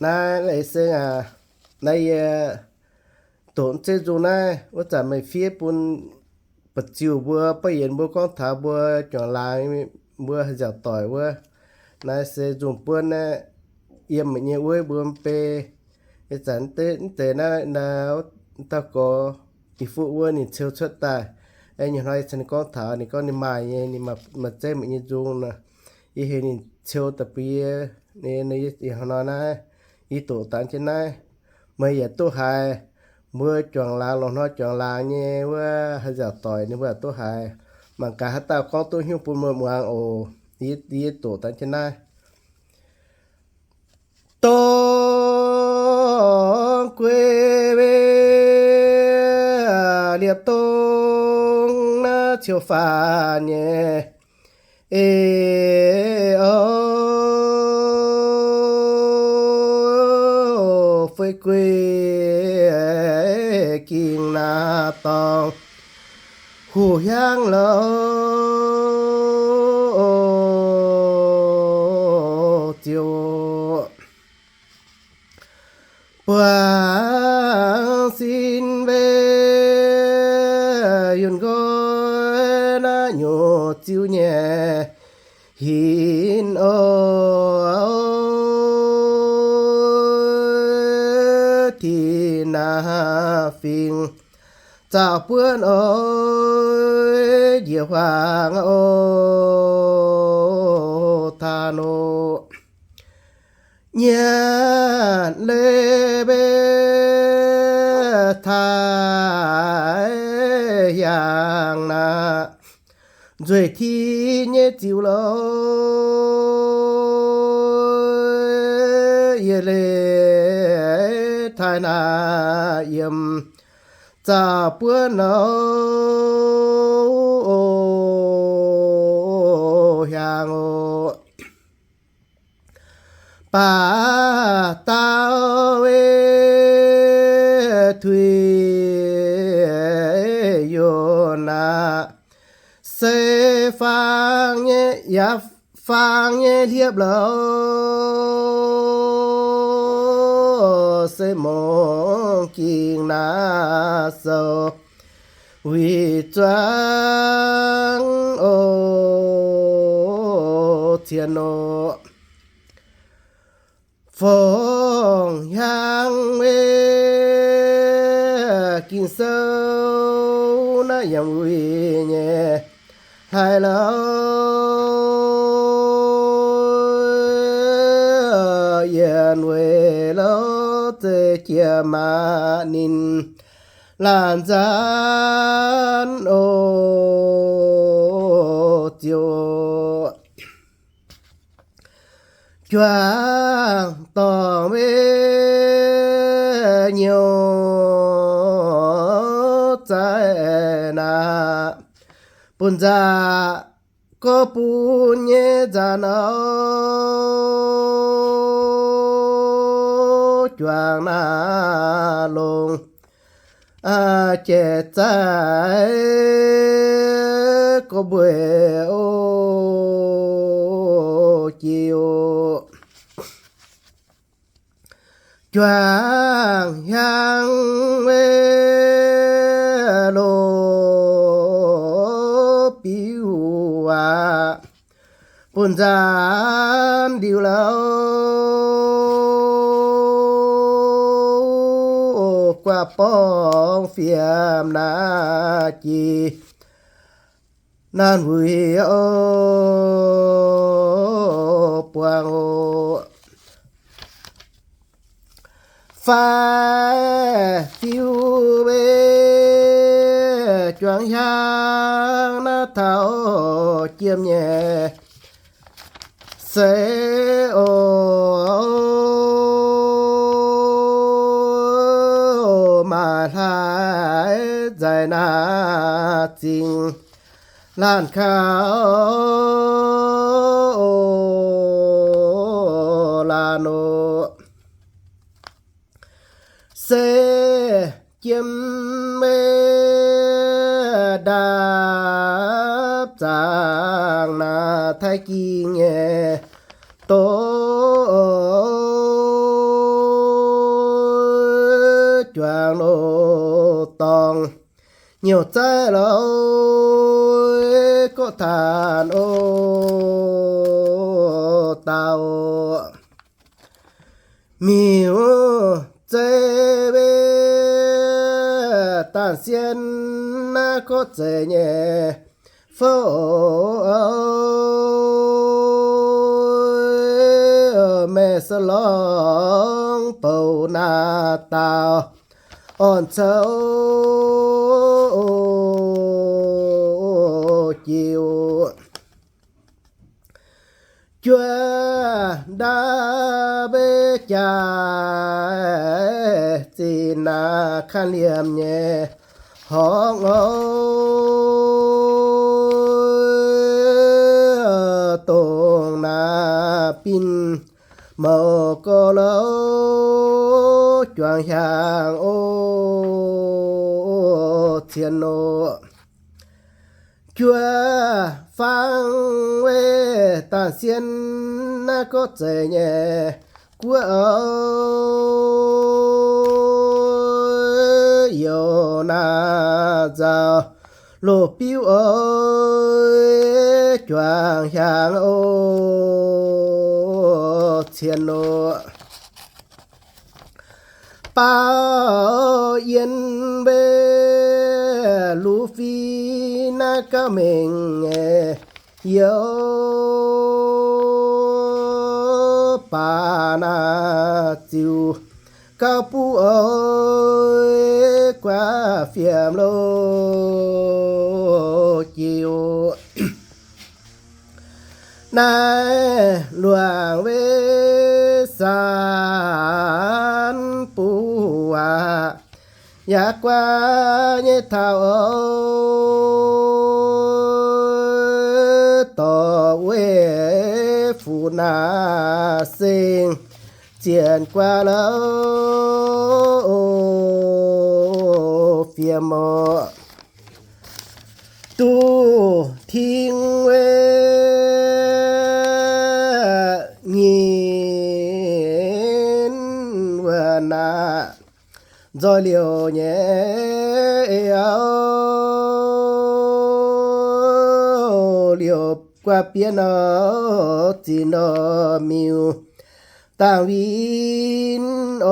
Naaiv leiz seng aac, naaiv yie doqc mv zeiv nzung naaiv wuov zanc meih fiev bun ba'ziuh mbuo, ba'yienx mbuo gorngv taux mbuo juangc laangz, mbuo haih nziaauc doic wuov. Naaiv se nzung buonv naaiv, yiem meih nyei wuov mbuo mv bei. Ih zanc mv deix naaiv, dauh gorx Ih Fuqv wuov ninh ceu cuotv daaih. Nyei hnoi yie caux ninh gorngv taux, ninh gorngv ninh maaih nyei, ninh maaih zeiv meih nyei nzung nor. Yie heuc ninh ceu daaih bun yie. Ih hnoi naaiv, yie doqc dangx jienv naaiv, meih yaac duqv haiz. Mbuo juangc laangz, longc hnoi juangc laangz nyei wuov haih nziaauc doic, ninh mbuo yaac duqv haiz. Mangc gaax haaix dauh gorngv duqv hnyouv bun meih muangx oc. Yie doqc dangx jienv naaiv. Dongh guei liepc dongh naaiv ciouv faanv nyei, e, o, fei guei ging naaiv dorngx huv hiaangv louh ziouc buangh sin weic yunh nqoi naaiv nyungc ziuh nyei hinc oc. Tin naaiv fingx zaux buonv oc, njiec huaang oc, taan oc. Nyienx leiz mbe taaih hiaangx naaiv, nzueic tin nyei ziux louh, yietc leiz taaih naaiv yiem zaux buonv oc, hiaangx oc. Baac dauh weic tuix yunh naaiv, se faang nyei, yaac faang nyei hliepv louh, se mungz ging naaiv sou wuic zuangx oc, cien oc. Fongc hiaangx weic Ging-Sou naaiv yiem wuic nyei hlaax louh, yiem wuic louh zeiz jiex maah ninh laanh nzanv oc, ziouc juangc dorngc weic nyouz zaaih naaiv, bun nzaqc gorngv bun nyei nzanc oc, juangc naaiv longc jiex zaaih gorngv mbuo oc, jiex oc. Juangc hiaangx weic loz-biuv waac, bun nzanc ndiux louh guaav borngz fiem naaiv jiex naaiv wuic oc, buangh oc. Fai fiuv mbe juangc hiaangx naaiv taux jiem nyei seix oc, maaih hlaax nzaic naaiv zingh laanh kaux oc, laanh oc. Se jiem mbe ndaapv zaangc naaiv taaih ging nyei doz juangc loz-dorngh, nyouc zaiv lorz gorqv-taanx oc dauh. Miuc-zeiv mbe dangh sien naaiv gorqv-zeiv nyei fouv, meih se lorngx bouc naaiv dauh orn-cou jiex. Juov ndaamv mbe jaaix zinh naaiv kanh liemh nyei horngz oc, dongh naaiv bin mouc gorx louh juangc hiaangx oc cien oc. Juov fangv mbe dangh sien naaiv gorqv-zeiv nyei guoqv oc, youc naaiv nzauh loz-biuv oc, juangc hiaangx oc cien oc. Baauv yien mbe luz fim naaiv gauh mengh nyei youz, baac naaiv ziux gauh buv oc, guaav fiem loz-jiex oc. Naaiv luangc mbe saanv buv waac yaac guaav nyei taux oc, dorh weic fuqv naaiv seng zienc guaav louh oc, fiem oc. Duqv ting mbe nyinc wuov naaiv nzoih liouc nyei oc, liouc guaav bienv oc, zinh oc miuc dangh win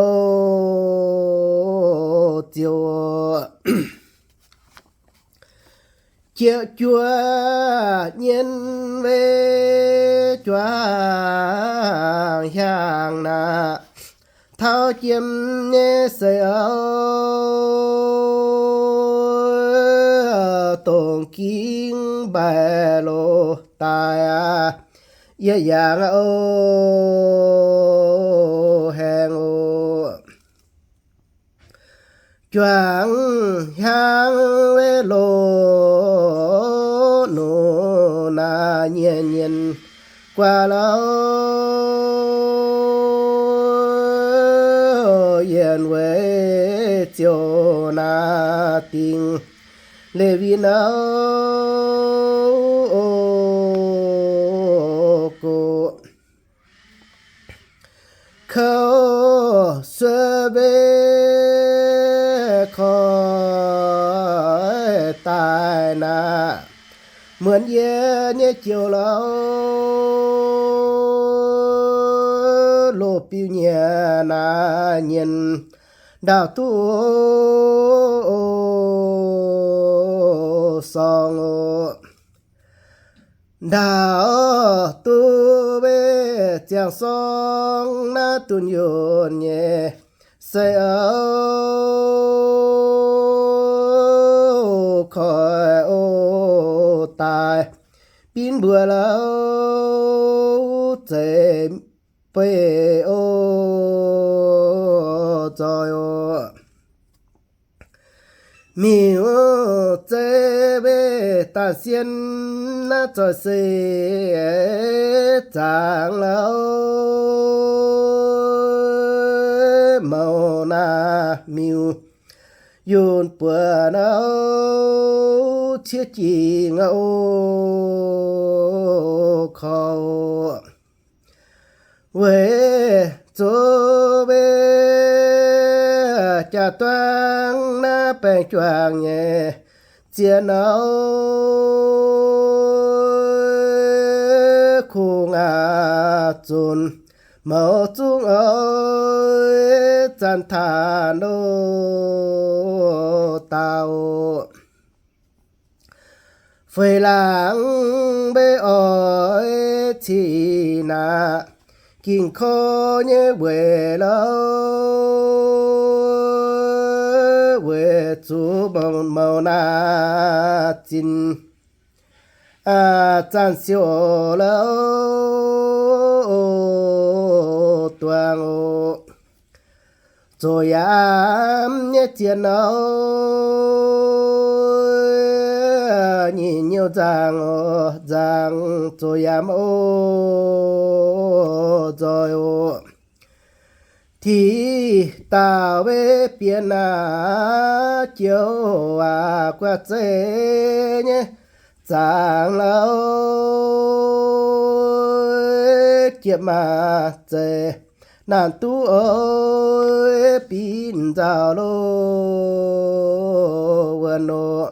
oc ziouc jieqv juov nyien mbe juangc hiaangx naaiv taux jiem nyei seix oc, dongh gingx mbaih loz daaih aqv, yie yangh oc, haengh oc. Juangc hiaangx mbe loz-nungx naaiv nyien nyien guaav louh, yienh weic ziouc naaiv dingh leiz win oc, gox kouv suev mbe koiv daaih naaiv, muonz yie nyei joux louh, loz-biuv nyie naaiv nyien ndaauh duqv sorng oc. Ndaauh duqv mbe ziangh sorng naaiv dunh yunh nyei seix oc, koiv oc daaih binv mbuo louh zeiv beih oc, nzoih oc. Miuc-zeiv mbe daaih sien naaiv zoih se zaangc louh, mouc naaiv miuc yunh buoz nouh ciev jingh oc, korv weic zoux mbe jaa-duangv naaiv baengh juangc nyei ziex nouh kungx zunc mouz zungv oix zanc taaix-ndoh daauh. Feix laangz mbei oix cih naaic, ging korv nyei weic louh, weic zuqc mouz naaic zinh zanc siouc louh duangh oc. Zoqc yaam nyei ziex nouh, nyic nyouh nzangc oc, nzangc zoqc yaam oc, nzoih oc. Tiqv dauh weic bieqc naaic jouv aac, guaax zeiv nyei zaangc louh, jieqv maac zeiz naanc duqv oix binc nzauh loh wuonh oc.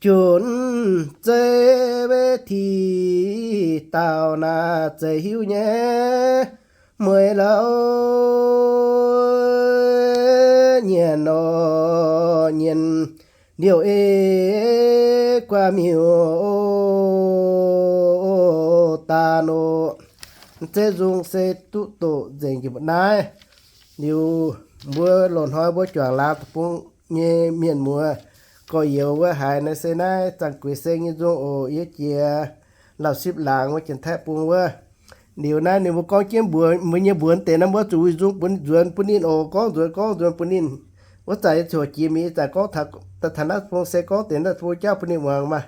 Junc zeiv weic tiqv dauh naaic zeiz hiuv nyei mueiz louh, nyienc oc, nyienc liouh ei guaax miuc daaih oc. Zeiv nzung se duqv doqc nzengc jiex mbuo naaiv. Liuz mbuo loz-hnoi mbuo juangc laangz deic-bung nyei mienh muoz gorx-youz wuov haiz naaiv se naaiv Zaangc Gueix Seng nyei nzung oc. Yie jiex Lauh Sipv Laangz wuov Janx-Taiv Bung wuov. Liuz naaiv ninh mbuo gorngv jienv mbuox mbuo nyei mbuox deix naaiv, mbuo zuqc nzung bun nzuonx bun ninh oc. Gorngv nzuonx gorngv nzuonx bun ninh. Wuov zanc yie ziouc jiex mingh, ih zanc gorngv taux naaiv deic-bung se gorngv deix naaiv deic-bung jauv bun ninh muangx maah.